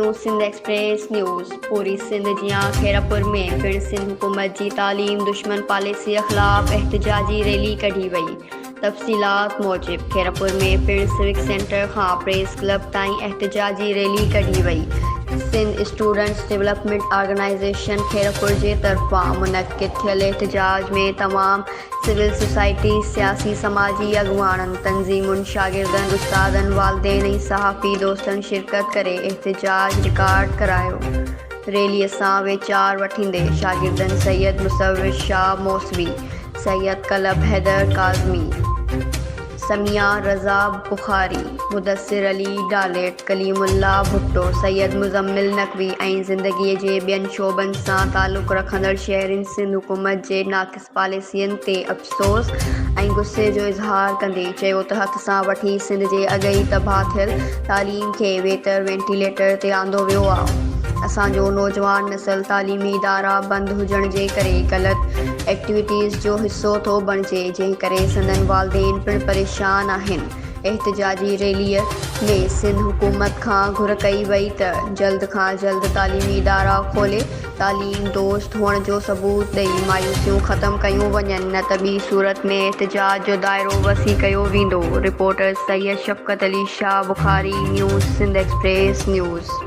آهيون Sindh express news پوري سنڌ جيان خيرپور ۾ پڻ سنڌ حڪومت جي تعليم دشمن پاليسي خلاف احتجاجي ريلي ڪڍي وئي تفصيلات موجب خيرپور ۾ پڻ سوڪ سينٽر کان پريس ڪلب تائين احتجاجي ريلي ڪڍي وئي Sindh students development organisation Khairpur جي طرفان منعقد ٿيل احتجاج ۾ تمام سول سوسائٽي، سياسي سماجي اڳواڻن، تنظيمن، شاگردن، استادن، والدين ۽ صحافي دوستن شرڪت ڪري احتجاج رڪارڊ ڪرايو. ريلي سان ويچار وٺيندي شاگردن سيد مصور شاهه موسوي، سيد قلب حيدر ڪاظمي، سميع رضا بخاري، مدثر علي ڊاليٽ، ڪليم الله ڀٽو، سيد مزمل نقوي ۽ زندگيء جي ٻين شعبن سان تعلق رکندڙ شهرين سنڌ حڪومت جي ناقص پاليسين تي افسوس ۽ غصي جو اظهار ڪندي چيو ته هٿ سان وٺي سنڌ جي اڳ ئي تباهه ٿيل تعليم کي ويتر وينٽيليٽر تي آندو ويو آ اسان جو نوجوان نسل تعليمي ادارا بند هجڻ جي ڪري غلط ايڪٽيوٽيز جو حصو ٿو بڻجي جنهن ڪري سندن والدين پڻ پريشان آهن احتجاجي ريليء ۾ سنڌ حڪومت کان گهر ڪئي وئي ته جلد کان جلد تعليمي ادارا کولي تعليم دوست هئڻ جو ثبوت ڏئي مايوسيون ختم ڪيون وڃن نه ته ٻي صورت ۾ احتجاج جو دائرو وسيع ڪيو ويندو، reporter Syed Shafqat Ali Shah Bukhari, news Sindh express news.